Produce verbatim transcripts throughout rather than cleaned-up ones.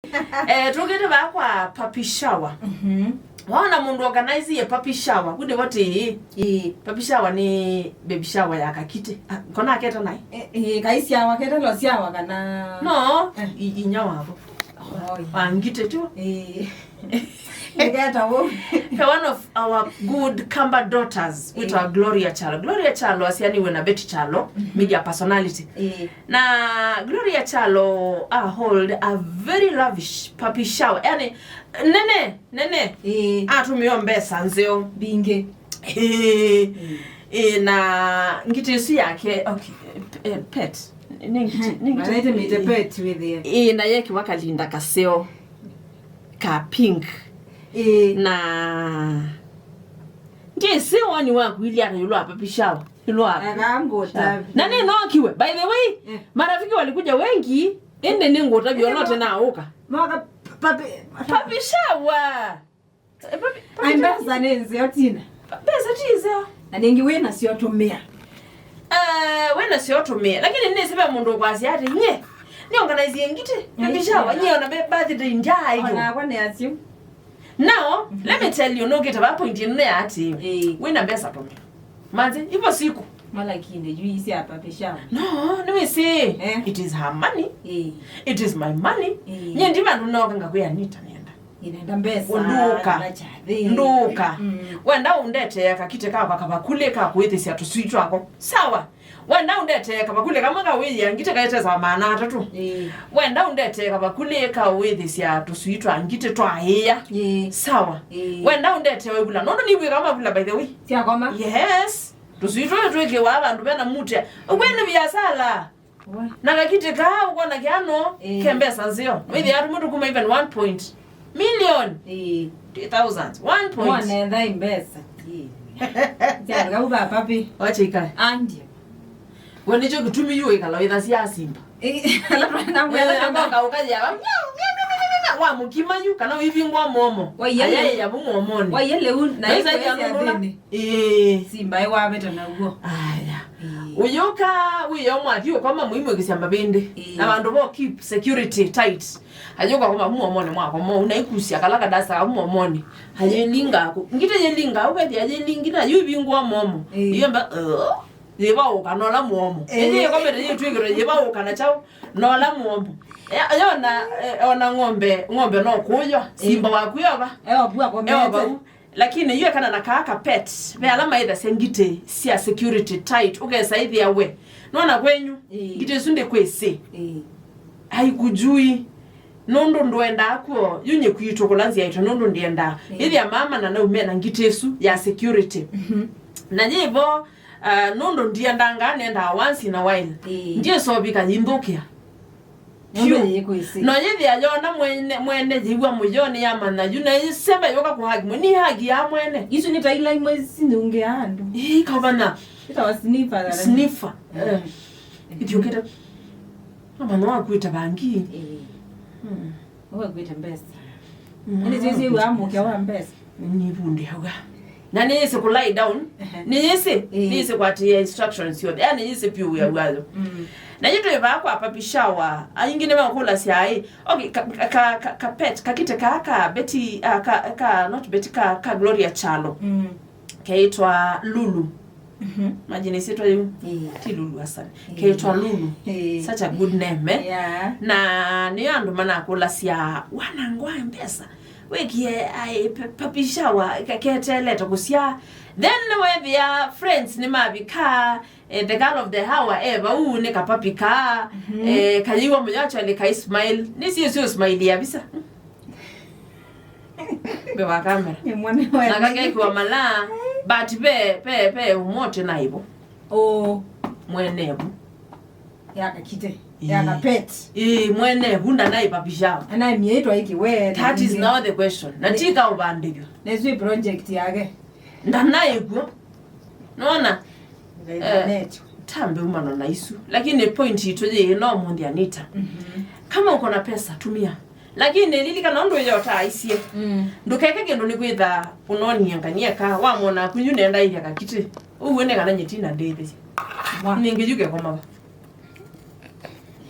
Eh, tũkĩte vaa kwa papi shower. Mhm. Waona mũndũ organize ye papi shower, kũndĩ vote ĩĩ. Ĩĩ. Papi shower nĩ baby shower ya kakitĩ. Ah, kona aketa naĩ? Eh, eh, kai shower, ketalo shower kana? No, eh, i-, inya wavo. Oi. Wa ngitĩ tu. Ĩĩ. Nĩketa wũ. He one of our good Kamba daughters, wĩtawa, eh, Gloria Chalo. Gloria Chalo asianiwe na Betty Chalo, mhm, media personality. Ĩĩ. Na Gloria Chalo a hold a very lavish papi shower. Yani, nene, nene. Ĩĩ. Atumio mbesa nzeo. Mbingĩ. Ĩĩ. Ĩĩ. Ĩĩ, na ngitĩ ĩsu yake, okay, eh, pet. Nĩ ngitĩ, nĩ ngitĩ. Maraĩte mĩte pet wĩthĩe. Ĩĩ, na yekiwa kalinda kaseo ka pink. Ĩĩ. Na ndĩsĩ woni waku ili ata yũlũ wa papi shower. Ĩlwa. Eka ngũtavye. Na nĩnookiwe. By the way, eh, marafiki walikuja wengi, ĩndĩ nĩngũtavya ona ũtenaũka. Mwaka papi, papi shower. Eh, papi, papi. Ai, mbesa nĩ nzeo, Tina. Mbesa ti nzeo. Na ningĩ wĩ nasyo tũmĩa. Eh, wĩ nasyo tũmĩa. Lakini nĩsĩ ve mũndũ ũkwasya atĩ, nye, nĩ organize ngitĩ. Papi shower, nye ona be-, birthday ndyaĩko. Ona akwa nĩ asyo. Now, mhm, let me tell you, nũkĩte va point ĩno nĩ ya atĩ, ĩĩ, wĩna mbesa tũmĩa. Manze, ipo siku. Malakinde, yu isi hapa pesha. No, nĩwĩsĩ, eh, it is her money. Ĩĩ. It is my money. Ĩĩ. Nye ndi vandũ noka ngakwĩa Anita nĩenda. Nĩenda mbesa, ndũka. Na chathi. Ndũka. Mm. Wenda ũndetee kakitĩ kakwa kavakulĩ ka kũĩthĩsya tũswii twako. Sawa. Wenda ũndetee kavakulĩ kamwe ka wĩĩa ngitĩ kaetesa maana atatũ. Ĩĩ. Wenda ũndetee kavakulĩ ka wĩthĩsya tũswii twa ngitĩ twa ĩa. Ĩĩ. Sawa. Ĩĩ. Wenda ũndetee waivula. Nũndũ nĩvwĩka mavula, by the way. Syakoma? Yes. Tũswii tũĩ twĩkĩwa vandũ vena mutia. Ũkwĩ nĩ viasala. We. Na kakitĩ kaa ũkwona kĩano, ĩĩ, ke mbesa nzeo. Wĩthĩa atũ mũndũ kuma even one point. Million. Ĩĩ. Two thousands. One point. Mwana etha imbesa. Ĩĩ. Sya ngau va papi. Wacha ikae. Andie. We nĩkyo kĩtumi yu ĩkala wĩthasya simba. Ĩĩ, ala twana mwela. Eh, amba ũkaũka yava. Wa mũkima yu, kana ũivingwa momo. Wa yele. Ayaĩ yavu momoni. Wa yele u, na ĩkwĩsya thĩnĩ. Ĩĩ. Simba ĩwavĩta naw'o. Aya. Ĩĩ. Ũyũka, wĩyo mwathi ũkoma mũimwĩkĩsya mavĩndĩ. Ĩĩ. Na vandũ vo keep security tight. Ayũka kuma muomoni mwako mou, na ikusya kala kadasa ka muomoni. Ayĩlinga aku. Ngitĩ yĩlinga, ũkethĩa yĩlingi na yu ivingũa momo. Ĩĩ. Iyomba, uh, yĩvaũka nola muomo. Ĩĩ. Ĩyĩ ĩkomete yĩtwĩkĩtwe yĩvaũka na kyaũ, nola muomo. Ya-, yona, eh, ona ng'ombe, ng'ombe no kũywa. Ĩĩ. Simba waku yova. Ewa bu akomete. Ewa vau. Lakini yu ekana na kaa ka pet, ve ala maĩthasya ngitĩ sya security tight, ũkesa ĩthĩa we. Nona kwenyu, ĩĩ, ngitĩ ĩsu ndĩkwĩsĩ. Ĩĩ. Haikujui. Nũndũ ndwendaa kuo, yu nyie kwitũ kũla nzyaĩtwe, nũndũ ndiendaa. Ĩĩ. Ĩthĩa mama na nau mena ngitĩ ĩsu ya security. Mhm. Na yĩvo, ah, nũndũ ndiendangaa, nendaa once in a while. Ĩĩ. Ndiĩsovika yĩnthũkĩa. Ng'ombe yĩkwĩsĩ. No yĩthĩa yona mwene, mwene yĩw'a mũyo nĩyamanya yu, na yĩsemba yũka kũhagi mwe, nĩ hagi ya mwene. Isu nĩ ta ila imwe sinyungĩaa andũ. Ĩĩ, kamanya. Ĩtawa sniffer. Sniffer. Mm. Eh. Ithiũkĩte. Amanya wakuĩte vangi. Ĩĩ. Mm. Wakuĩte mbesa. Mm. Ĩndĩ sisi wa mũkĩa wa mbesa. Nĩvundĩawa. Na nĩyĩsĩ kũ lie down. Ehe. Nĩyĩsĩ, ĩĩ, nĩyĩsĩ kwatĩĩa instructions syonthe. Yaani nĩyĩsĩ vyũ wĩa wayo. Mm. Na yu twĩ vaa kwa papi shower, aingĩ nĩmakũlasya ĩ. Okay, ka, ka, ka, ka pet, kakitĩ kaa ka Betty, ah, ka, ka, not Betty, ka, ka Gloria Chalo. Mm. Keĩtwa Lulu. Mhm. Imagine ĩsyĩtwa yĩu. Ĩĩ. Ti Lulu Hassan. Ĩĩ. Keĩtwa Lulu. Ĩĩ. Such a good name, eh? Yeah. Na nĩyo andũ manakũlasya, wanangwa mbesa. Wĩkie, ai, pa-, papi shower, ke-, keteelete kũsyaa. Then nĩwethĩa friends nĩmavikaa, eh, the girl of the hour, eh, vau nĩ kapapi kaa, mhm, eh, kayĩwa mũyo actually kai smile. Nĩsiĩsĩ smile ya visa. Mbee wa kamera. Nĩ mwana wa na kakekĩwa malaa, but ve, ve, ve ũmote na ivo. Oh. Mwene vu. Ya kakite. Ĩĩ. Ya kapet. Ĩĩ, mwene vu ndanaĩ papi shower. Anaĩ mĩaitwa iki we. That is now the question. Na ti ka ũvandĩthyo. Nesui project yake. Ndanaĩ kuo. Nona? Ngai, eh, netyo. Tambe umano na isu. Lakini point itu yĩ no mũnthi Anita. Mhm. Kama uko na pesa, tumia. Lakini lilikana ũndũ ĩyota aisye. Mm. Ndũkeke kĩndũ nĩ kwĩtha ũnonie ngania ka wamwona kunyu nenda ithya kakitĩ. Ũu wene kana nyetina ndĩthĩsye. Mwa. Ningĩ yu kekomava.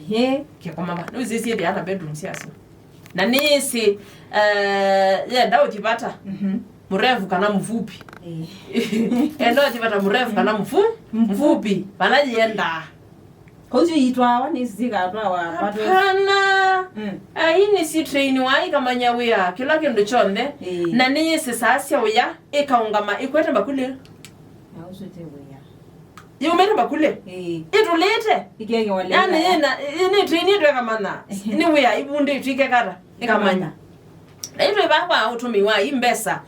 He. Kekomava. Nĩwĩsĩsye thĩ ana bedroom syasyo. Na nĩyĩsĩ, eh, yenda ũthi vata. Mhm. Mrefu kana mfupi. Eh. Enda ũthi vata mrefu kana mfu-, mfupi. Vala yendaa. Kũu syo itwawa nĩ sikatwawa. Hapana. Mm. Ai nĩ si train wa ikamanya wĩa kĩla kĩndũ kyonthe. Eh. Na nĩyĩsĩ saa sya ũya ĩkaũngama ĩkwete mbakuli. Na ũsu ti wĩa. Yumĩte mbakuli. Ĩĩ. Ĩtũlĩte. Ikekewa lĩu. Yani yĩna, nĩ train ĩtwekamana. Nĩ wĩa ivundĩtwe ikekata. Ĩkamanya. Na itwe vaa kwa ũtũmĩi wa i mbesa.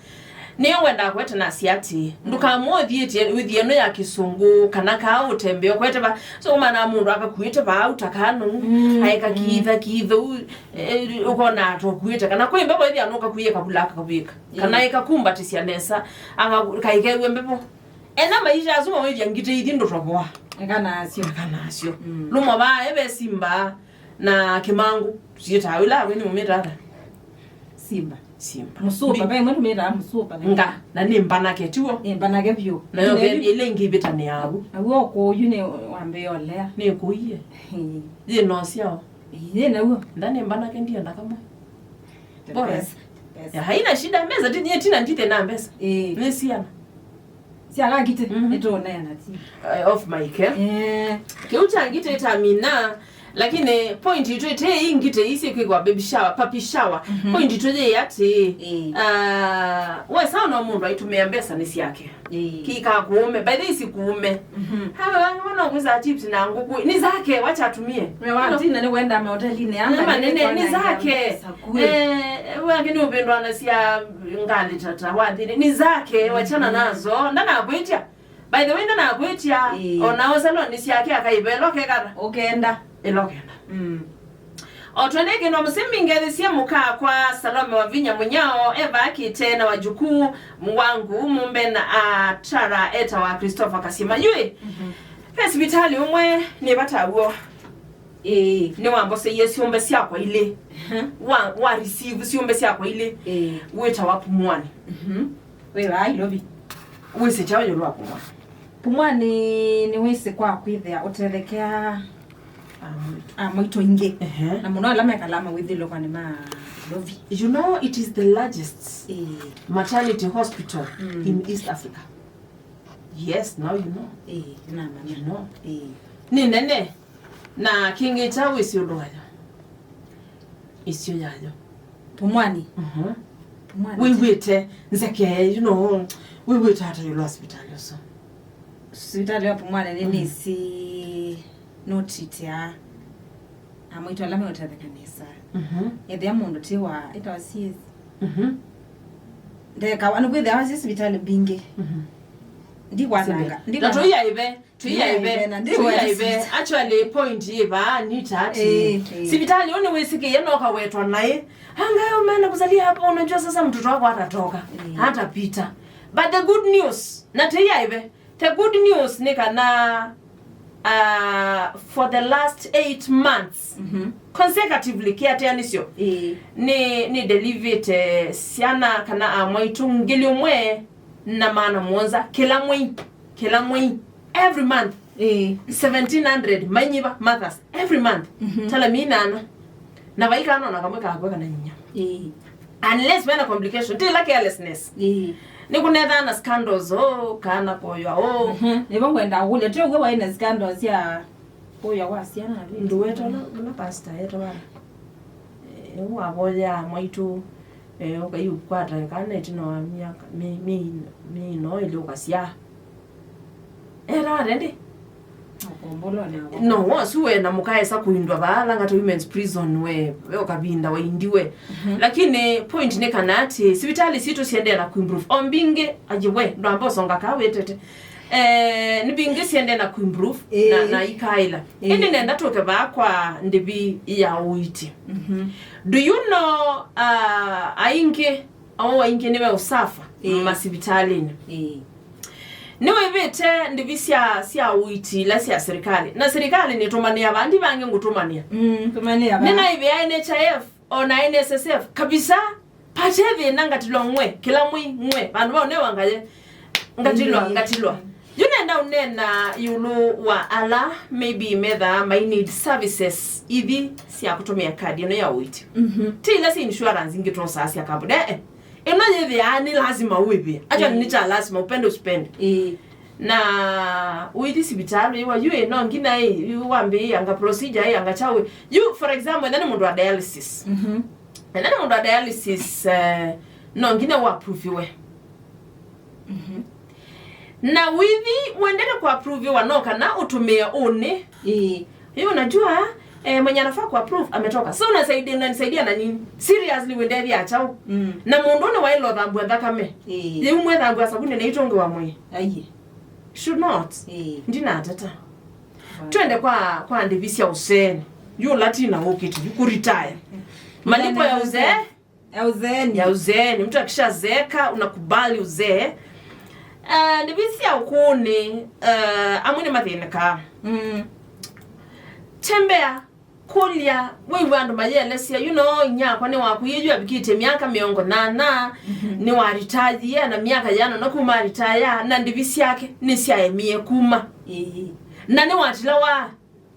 Nĩyo wenda kwete na siati. Ndũkamũthiĩtie wĩthie ĩno ya kĩsũngũ, kana kaa ũtembeo kwete va. So, ũmanaa mũndũ akakuĩte vaa utakanu, mm, aeka kitha, kitha, u-, e, ũkona atokuĩte. Kana kwĩ mbevo ĩthia nũkakuie kavula akakavika. Kana ĩkakumbatĩsya nesa, anga kaikew'e mbevo. Ena maisha asu mawĩthya ngitĩ ithi ndũtovoa. Eka nasyo. Eka nasyo. Mm. Lũmwa vaa eve simba na kĩmangũ. Siĩtaa ila awe nĩ mumĩta ata? Simba. Simba. Mũsũpa, ve mwe tũmĩtaa mũsũpa. Nga, na nĩ mbanake tiwo. Nĩ mbanake vyũ. Nayo ve ĩla ĩngĩ ĩvĩtanĩaa vu. Aw'o kũyu nĩ wambĩolea. Nĩ kũie. Ĩĩ. Yĩ no syao. Ĩĩ, nĩ naw'o. Nda nĩ mbanake ndienda kamwe. Bora. Pesa. Pesa. Ya, haina shida, mbesa ti nyie tina ndite na mbesa. Ĩĩ. Nĩ siana. Sya ngitĩ, mhm, nĩtũũneena ti. Eh, off mic, eh? Eh. Kĩu kya ngitĩ ĩtamina, lakini point itũ ĩte ĩ ngitĩ isi kwĩkwa baby shower, puppy shower. Mhm. Point itũ yĩ atĩ, eh, ah, wesa ona mũndũ aitũmĩa mbesa nĩ syake. Eh. Kika kuume, by the way, si kuume. Mhm. Hawe wangi wana kuza chips na ngũkũ, ni zake, wacha atumie. Me wa tina nĩ wenda mahotelinĩ ya manene, ni zake. Eh, wangi nĩ ũvĩndwa na sya ngali tata, wathini, ni zake, wachana nazo, ndanakwĩtya. By the way, ndanakwĩtya, ĩĩ, ona osaloni syake akaivelo kekata. Ũkenda. Ĩlo kenda. Mm. O twende kĩndũ mũsimi ngethisye mũka kwa Salome wa Vinya Mũnyao, eva akite na wajukuu wangu mumbe na atara etawa Christopher Kasima. Yui, mhm, ve sivitalĩ ũmwe nĩ vata w'o. Ĩĩ. Nĩwamboseie syũmbe syakwa ilĩ. Ehe. Wa, wa receive syũmbe syakwa ilĩ. Ĩĩ. Wĩtawa Pumwani. Mhm. Wĩ vaa Ilovi. Wĩsĩ kyaũ ĩũlũ wa Pumwani? Pumwani nĩwĩsĩ kwa kwĩthĩa ũtethekea amwaitũ aingĩ. Ehe. Na mũno ala mekalaa mawĩthyũlũlũkanĩ ma Ilovi. You know, it is the largest, ĩĩ, maternity hospital, mm, in East Africa. Yes, now you know. Ĩĩ, nĩnamanya. You know. Ĩĩ. Nĩ nene. Na kĩngĩ kya wĩsĩ ũndũ wayo. Ĩsio yayo. Pumwani. Mhm. Pumwani. Wĩw'ĩte nzeke, you know, wĩw'ĩte ata ĩũlũ wa sivitalĩ ũsu? Sivitalĩ wa Pumwani nĩ, mm, nĩsĩ nũtitĩa amwaitũ ala meũtetheka nesa. Mhm. Ethĩa mũndũ ti wa, ĩtawa C S. Mhm. Ndeka, anu kwĩthĩawa syĩ sivitalĩ mbingĩ. Mhm. Ndikwananga, sivyo? Ndikwananga. Na tũiaive, tũiaive, tũiaive, na ndiwa tũiaive. Actually, point yĩ vaa nĩ ta atĩ, eh, eh, sivitalĩ ũũ nĩwĩsĩkĩie no kawetwa naĩ. Anga yo umeenda kuzalia hapo, unajua sasa mtoto wako hatatoka. Eh. Hatapita. But the good news, na tũiaive, the good news nĩ kana, uh, for the last eight months, mhm, consecutively, kĩatĩanĩsyo, ĩĩ, nĩ, nĩ delivĩte syana kana amwaitũ ngili ũmwe na maana mũonza kĩla mwei, kĩla mwei, every month. Ĩĩ. Seventeen hundred mainyiva mothers every month. Mhm. Tala minana. Na vaikana ona kamwe kakwe kana nyinya. Ĩĩ. Unless vena complication, ti ila carelessness. Ĩĩ. Nĩkũnethaa na scandals, oh, kana koywa, oh. Mhm. Nĩvo ngwenda kũlya, ti ũw'o waĩ na scandals sya kũywa kwa syana, vi? Ndũweta ũla, ũla pastor etawa. Eh, wavoyaa mwaitũ, eh, ũkaiũkwata kana ĩtina wa myaka, mi, mi, mi no ĩlĩ ũkasyaa. Etawa tendi? Makombolwa nao. No, wasu we na mũkaesa kũindwa vaa Lang'ata Women's Prison we, we ũkavinda waindiwe. Mhm. Lakini point nĩ kana atĩ sivitalĩ sitũ siendee na kuimprove. O mbingĩ, aje we, ndwamba ũsonga kaa wĩtete. Eh, nĩ mbingĩ siendee na kuimprove, ĩĩ, na, na ikaĩla. Ĩĩ. Ĩndĩ nenda tũke vaa kwa ndĩvi ya ũiiti. Mhm. Do you know, uh, aingĩ, o aingĩ nĩwe ũsafa, ĩĩ, masivitalĩnĩ? Ĩĩ. Nĩwĩvĩte ndĩvi sya, sya ũiiti ila sya serikali. Na serikali nĩtũmanĩa vaa, ndi vangĩ ngũtũmanĩa. Mm, tũmanĩa vaa. Nĩnaĩvĩa N H I F, o na N S S F, kabisa, pate thĩna ngatilwa ng'we, kĩla mwei ng'we, vandũ vau newa ngaye. Ngatilwa, ĩĩ, ngatilwa. Yu nenda Ũneena ĩũlũ wa ala maybe methaa mai need services ithi sya kũtũmĩa kadi ĩno ya ũiiti. Mhm. Ti ila sya insurance ingĩ twosaa sya kambuni. Eh, eh. Ĩno yĩthĩaa nĩ lazima ũĩvĩe. Actually, mm, nĩ kya lazima, upende usipende. Ĩĩ. Na ũithi sivitalĩ, yu ĩ, no nginya ĩ, yu wambĩĩanga procedure ĩ, anga kyaũ ĩ. Yu, for example, ethĩwa nĩ mũndũ wa dialysis. Mhm. Ethĩwa nĩ mũndũ wa dialysis, eh, no nginya ũapproviwe. Mhm. Na ũithi wendete kũapproviwa no kana ũtũmĩe ũnĩ. Ĩĩ. Yu unajua, eh, mwenye anafaa kuapprove ametoka. So unasaidia, unanisaidia na nini? Seriously, wendethia kyaũ? Mm. Na mũndũ ũnĩ waĩla ũthambua nthakame. Ĩĩ. Yĩu mwethambua sabuni na itũngĩ wa mwĩĩ. Aiye. Should not. Ĩĩ. Ndinateta. Wow. Twende kwa, kwa ndĩvi sya ũseeni. Yu latina ũkĩte, yu kũretire. Malipo ya ũzee. Ya uzeeni. Ya uzeeni. Mtu akishazeeka, unakubali uzee. Ah, ndĩvi sya ũkũũnĩ, ah, amwe nĩmathĩnĩkaa. Mm. Tembea, kũlya, wĩw'a andũ mayĩelesya, you know, inyakwa nĩwakwie yu avikĩte myaka mĩongo nana, mhm, nĩwaritayie na myaka yĩana na kuma aritaya, na ndĩvi syake nĩsyaemie kuma. Ĩĩ. Na nĩwatilawa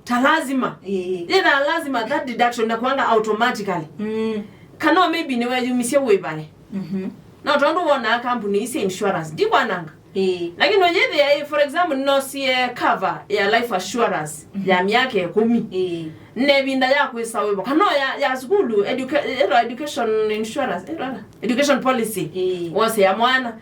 ta lazima. Ĩĩ. Yĩthaa lazima that deduction na kwanga automatically. Mm. Kana maybe nĩweyumisye wĩvale. Mhm. No tondũ wonaa kambuni ii sya insurance, ndikwananga. Ĩĩ. Lakini ũyĩthĩa, for example, nĩnosie cover ya life assurance, mhm, ya myaka ĩkũmi. Ĩĩ. Ne ĩvinda ya kwĩsa wĩvo. Kana ya, ya sukulu, educa-, ĩtwa education insurance, ĩtwa education policy. Ĩĩ. Wose ya mwana.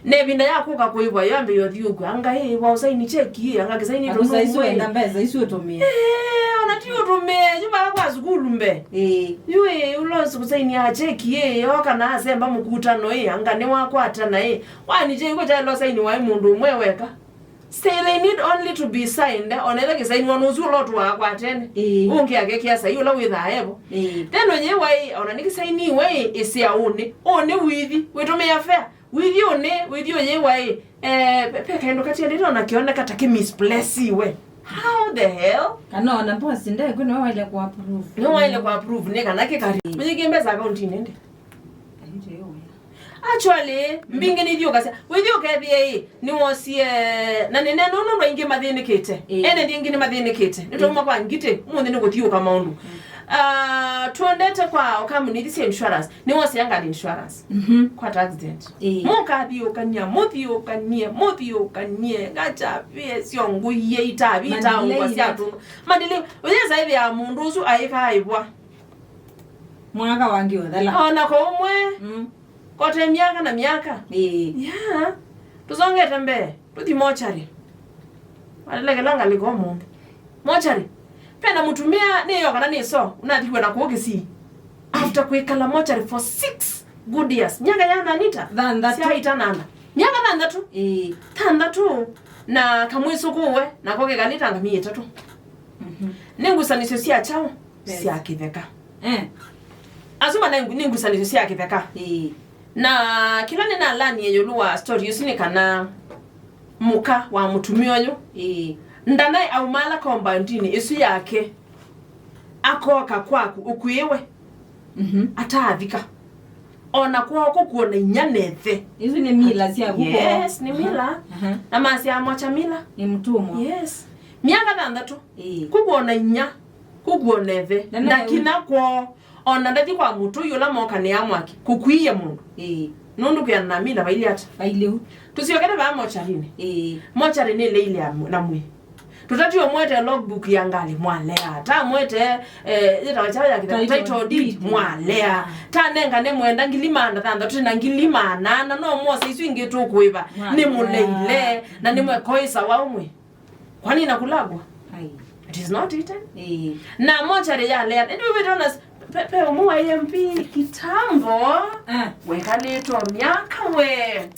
Ne ĩvinda ya kũka kũĩvwa, yo ambĩĩa ũthiũkwa. Anga ĩ, wa ũsaini cheki ĩ, anga kĩsaini. Akusaisu wenda mbesa isu ũtũmĩe. Eh, ona ti ũtũmĩe, yu vaa kwa sukulu mbe. Ĩĩ. Yu ĩ, ũlosi kũsainia cheki ĩ, yo kana asemba mũkutano ĩ, anga nĩwakwatana ĩ. Kwani cheki kwa chaĩlo saini waĩ mũndũ ũmwe weka. Say they need only to be signed, ona ĩla kĩsainiwa nũsu ũla ũtũaa kwa tene. Ĩĩ. Ũngĩ akekĩa sai ũla wĩthaa evo. Ĩĩ. Then ũyĩ waĩ, ona nĩkĩsainiwe ĩ, ĩsĩa ũnĩ. Ũnĩ ũithi, wĩtũmĩa fare. Wĩthi ũnĩ, wĩthi ũyĩwa ĩ, eh, pe, pe kaĩndũ katialĩte ona kĩoneka ta kĩmisplesiwe. How the hell? Kana ona boss ndekwe nĩwe waĩle kũapprove. Nĩwe waĩle kũapprove nĩ kana kĩkari. Mm. Mũyĩkĩe mbesa akauntinĩ ndĩ. Actually, mbingĩ nĩthiũkasya. Wĩthi ũkethĩe ĩ, nĩwosie, na nĩnene ũndũ andũ aingĩ mathĩnĩkĩte. Ĩĩ. Ene nthĩ aingĩ nĩmathĩnĩkĩte. Nĩtwauma kwa ngitĩ, ũmũnthĩ nĩkũthiũka maũndũ. Mm. Ah, tuendete kwa okamuni ithi sya insurance. Nĩwosea ngali insurance. Mhm. Kwa ta accident. Ĩĩ. Mũkathiũkania, mũthiũkanie, mũthiũkanie, ngachavie syo ngũie itavi itaungwa sya tũndũ. Mandili, ũyĩsa ĩthĩa mũndũ ũsu aĩkaa ĩvwa. Mwaka wangi ũthela. Ona kwa ũmwe. Mm. Kote myaka na myaka. Ĩĩ. Yeah. Tũsongete mbee. Tũthi mochari. Walelekela ngalĩko ũmũnthĩ. Mochari. Pena mũtumĩa nĩyo kana nĩ so, ũnathiwe na kũũ Kisii. After kwĩkala mochari for six good years. Myaka yana nita? Thanthatũ. Sya itanana. Myaka thanthatũ? Ĩĩ. Thanthatũ. Na kamwĩsũkũwe, nako kĩkalĩta ngamia itatũ. Mhm. Nĩ ngusanĩsyo sya kyaũ? Yes. Sya kĩtheka. Eh. Asu mana ngu-, nĩ ngusanĩsyo sya kĩtheka. Ĩĩ. Na kĩla nĩnalanie ĩũlũ wa story ũsu nĩ kana mũka wa mũtumĩa ũyũ, ĩĩ, ndanaĩ aumala compound-inĩ ĩsu yake, akoka kwaku ũkwĩwe, mhm, ataavika. Ona kwoo kũkuona inya nethe. Isu nĩ mila sya kuko. Yes, nĩ mila. Aha. Na masya mocha mila. Nĩ mtumwa. Yes. Myaka thanthatũ. Ĩĩ. Kukuona inya, kukuona ethe. Na nae ndakina kwoo. Ona ndathi kwa mũtũi ũla mokanĩa mwaki, kũkwiie mũndũ. Ĩĩ. Nũndũ kwĩana na mila vailye ata? Vailye u. Tũsyokete vaa mocharinĩ. Ĩĩ. Mochari nĩleile ya mw-, na mwĩĩ. Tũtatiwe mwete logbook ya ngalĩ, mwalea. Ta mwete, eh, yĩtawa kyaũ ya kĩtheka? Title deed, mwalea. Ta nengane mwenda ngili maana thanthatũ na ngili maana ana, no mose isu ingĩ tũkũĩva. Mwalea. Nĩmũleile, na nĩmwekoĩsa wa ũmwe. Kwani inakulagwa? Ai. It is not eaten. Eh. Na mochari yalea. Ndio vitu na pe, pe umu wa M P kitambo. Ah. Wekalĩtwe o myaka we.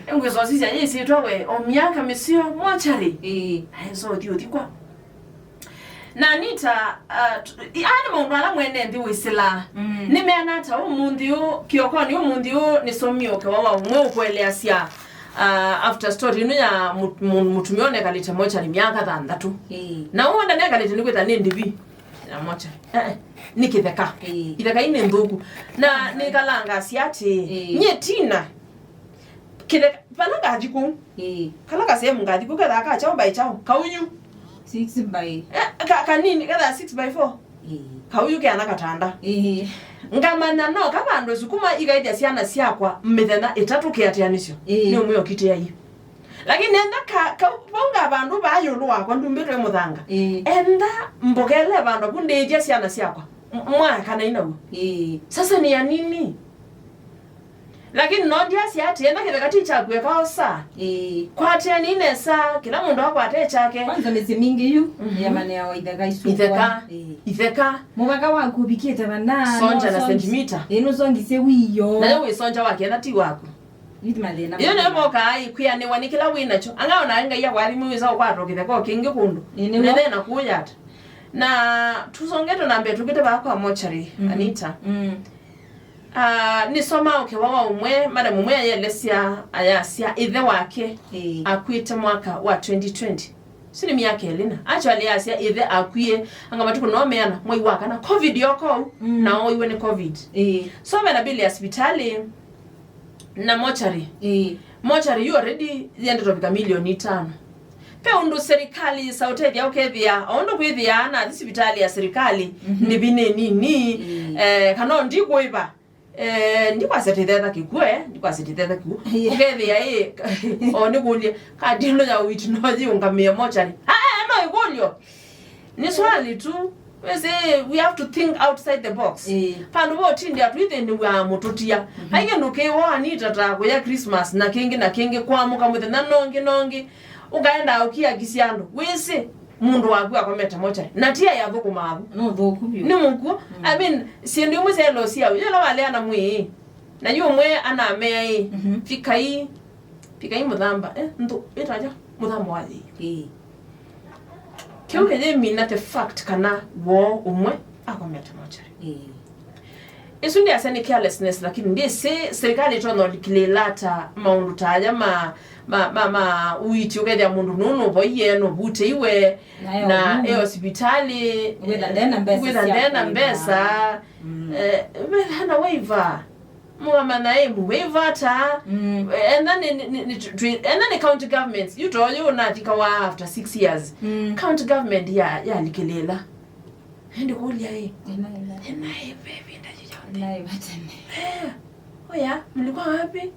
Engwĩsosisya yĩsĩtwa we o myaka mĩseo mochari. Eh. Aenza ũthi ũthikwa. Na Anita, uh, t-, i-, aya nĩ maũndũ ala mwene nthĩ wĩsĩlaa. Mm. Nĩmeana ata ũmũnthĩ ũũ, kĩokonĩ ũmũnthĩ ũũ, nĩsomie ũkewa wa ũmwe ũkũeleasya, uh, after story ĩno ya mũ-, mũ-, mũtumĩa ũnekalĩte mochari myaka thanthatũ. Ĩĩ. Na ũũ ndanekalĩte nĩkwĩtha nĩ ndĩvi ya mochari. Eh, eh, nĩ kĩtheka. Ĩĩ. Itheka ii nĩ nthũku. Na nĩkalangasya atĩ, ĩĩ, nyie Tina, Kĩtheka, vala ngathi kũu. Ĩĩ. Kala kasehemu ngathi kũu, kethaa ka kyaũ by kyaũ? Kauyu. Six by. Eh, ka, kanini, kethaa six by four. Ĩĩ. Kauyu keana katanda. Ĩĩ. Ngamanya no ka vandũ sukuma ikaĩthya syana syakwa mĩthenya ĩtatũ kĩatĩanĩsyo. Ĩĩ. Nĩ ũmwe ũkitĩai. Lakini enda ka, ka, vau nga vandũ vaa ĩũlũ wakwa ndumbĩtwe mũthanga. Ĩĩ. Enda mbokele vandũ vu ndĩĩthya syana syakwa. M-, mwaka na inaw'o. Ĩĩ. Sasa ni ya nini? Lakini no ndiasya atĩ, enda kĩtheka ti kyaku eka osa. Ĩĩ. Kwatĩanei nesa, kĩla mũndũ akwate kyake. Kwanza mĩsyĩ mingĩ yu, mhm, yĩamanĩawa itheka isu. Itheka. Ĩĩ. Itheka. Mũvaka waku ũvikĩte vana, sonja na nũsongi-, sentimita. Ĩĩ, nũsongisye wiyo. Nayo wĩsonja wa kenda ti waku. Yu nĩyo mokaa ĩkwĩanĩwa nĩ kĩla wĩ nakyo. Anga ona Ngai akwathimĩwĩsa ũkwatwa kĩtheka o kĩngĩ kũndũ. Ĩĩ, nĩw'o. Nene na kũyata. Na tũsongete na mbee tũkĩte vaa kwa mochari, mhm, Anita. Mm. Ah, nĩsomaa ũkewa wa ũmwe, madam ũmwe ayelesya, ayasya ĩthe wake, ĩĩ, akw'ĩte mwaka wa twenty twenty. Sini myaka ĩlĩ na. Actually, asya ĩthe akwie, anga matukũ no meana, mwai wa kana, covid yoka ũu, mm, na oiwe nĩ covid. Ĩĩ. So, vena bill ya sivitali, na mochari. Ĩĩ. Mochari yu already yendete ũvika milioni itano. Ve ũndũ serikali yĩsa ũtethya ũkethĩa, o ũndũ kwĩthĩa nathi sivitali ya serikali, mhm, nĩvi nĩ nini, ĩĩ, eh, kana o ndikũĩva, eh, ndikwasya tĩthetha kĩkw'ũ, eh, ndikwasya tĩthetha kĩkw'ũ. Ĩĩ. Ũkethĩa ĩ, o nĩkũlye, kadi ĩno ya ũiiti no yĩũngamĩe mochari. Ah, ah, no ĩkũlyo. Nĩ swali tu. Wĩsĩ, we have to think outside the box. Ĩĩ. Vandũ va ũtindĩa twĩthĩnĩw'a mũtũtia. Mhm. Vai kĩndũ kĩw'o Anita ta kũya Christmas na kĩngĩ na kĩngĩ, kwamũka mũthenya nongĩ nongĩ, ũkaenda ũkiakisya andũ. Wĩsĩ, mũndũ waku akomete mochari. Na ti aĩ athũkũmaa vu. Nĩ ũthũku vyũ. Nĩ mũkw'ũ. Mm. I mean, syĩndũ imwe sya L O C au, yĩla waleana mwĩĩ. Na yu ũmwe anamea ĩ, mhm, vikai, vikai mũthamba, eh, nthu, ĩtaja mũthamba wa yĩĩ. Ĩĩ. Kĩu kĩyĩmina the fact kana woo ũmwe akomete mochari. Ĩĩ. Ĩsu ndĩasya nĩ carelessness, lakini ndĩsĩ serikali ĩtonya ũlikilĩĩla ata maũndũ ta aya ma, ma, ma, ma ũiiti, ũkethĩa mũndũ nũũ nũvoie, nũvutĩiwe, na e ũvungu, e hospitali, wĩtha ndena mbesa, wĩtha sya ndena kũĩva mbesa, mm, eh, ve hana waiver. Mũkamanya ĩ, mũwĩva ata? Mm. Enda nĩ, nĩ, nĩ, nĩ, twi-, enda nĩ county governments. Yu toyo ũnathikawa after six years. Mm. County government ya, yalikĩlĩĩla. Ĩndĩ kũlya ĩ, ĩna ĩla, ĩna ĩ ve ĩvinda yu yonthe. Ĩna ĩva tene. Eh, oya, mlikuwa wapi?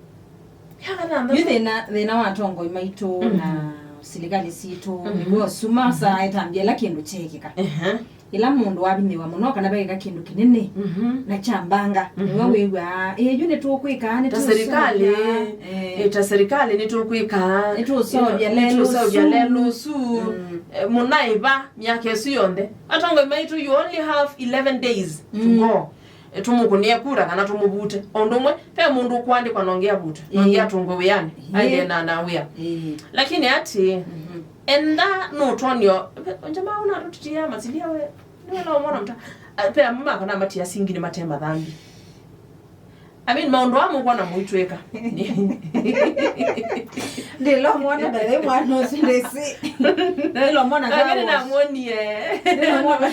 Myaka thanthatũ. Yu thĩna, thĩna wa atongoi maitũ, mhm, na silikalĩ sitũ, mhm, nĩw'o suma saa ĩtambya ĩla kĩndũ kyeekĩka. Ehe. Ĩla mũndũ wavinyĩĩwa mũno kana vekĩka kĩndũ kĩnene, mhm, na kya mbanga, mhm, nĩwe wĩw'aa, "Ĩ, yu nĩtũkwĩka, ta serikali, nĩtũũseũvya." Eh. Eh, ta serikali nĩtũkwĩka, nĩtũũseũvya, nĩtũũseũvya lelũ ũsu. Lelũ ũsu. Mm. Eh, mũnaĩva myaka ĩsu yonthe. Atongoi maitũ, you only have eleven days to, mm, go. Eh, tũmũkũnĩe kura kana tũmũvute. O ũndũ ũmwe, ve mũndũ ũkũandĩkwa nongi avutwe, nongi, ĩĩ, atũngwe wĩanĩ, ĩĩ, aendee na, na wĩa. Ĩĩ. Lakini ati, mhm, enda nũtonio, njama ũnatũtitia masilia we. Nĩwĩla ũmona mta, a, ve amwe makwa namatia singi nĩ mate mathambi. I mean, maũndũ aa mũkwona mũitwĩka. Ndĩla ũmwona ndavĩ mwana ũsu ndĩsĩ. Ndĩla ũmwona. Lakini kawosh. Namwonie. Ndĩla ũmwona.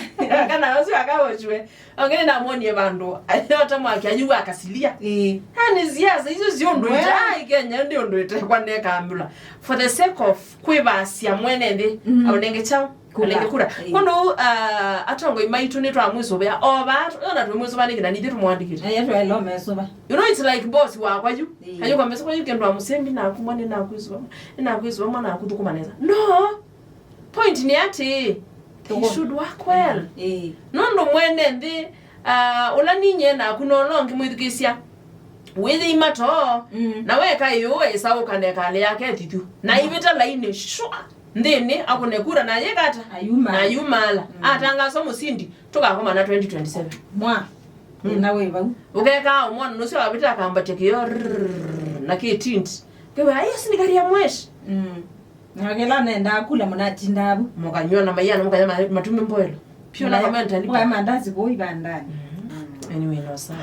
Kana ũsu akawoshwe. Angĩ nĩnamwonie vandũ ayota mwaki ayĩw'a akasilia. Ĩĩ. Yaani siasa isu si ũndũ, we, ita, ai, Kenya nĩ ũndũ ĩtekwa neka ambula. For the sake of kwĩvasya mwene nthĩ, mhm, aũnenge kyaũ? Kura. Anenge kura. Ĩĩ. Kwondũ, ah, atongoi maitũ nĩtwamwĩsũvĩa. O vaa, ona twĩmwĩsũva nĩkĩ na nithyĩ tũmwandĩkĩte. Aya twaĩla ũmesũva. You know, it's like boss wakwa yu. Ĩĩ. Ayũka mesũva yu kĩndũ amũsembi naku mwa nĩnakwĩsũva. Nĩnakwĩsũva mwa naku thũkũma nesa. No! Point nĩ atĩĩ, they should work well. Ĩĩ. Nũndũ mwene nthĩ, ah, ũla ninyie naku na ũla ũngĩ mwĩthukĩĩsya, wĩyĩima too, mm, na weka ĩũũ ĩsa ũkane ĩkalĩ yake ĩthithu. Na, mm, ivĩta lainĩ, shwa, nthĩnĩ, akũne kura na yĩka ata? Ayumaala. Na ayumaala. Mm. Atangaswa mũsindi, tũkakomana twenty twenty-seven. Mwa. Mm. Ĩna wĩ vau. Ũkekaa ũmwana nũsyo avĩta akambatya kĩoo, rrrr, na kĩtint. Kĩwĩa, "Hiyo si ni gari ya mweshi?" Mm. Na kĩla nendaa kula mũnatindaa vu. Mũkanywa na maiana, mũkanywa ma-, matumĩ mboelo. Pio na kama ntalipa. Mũkaya mandazi kũu ivandani. Mm. Anyway, no sawa.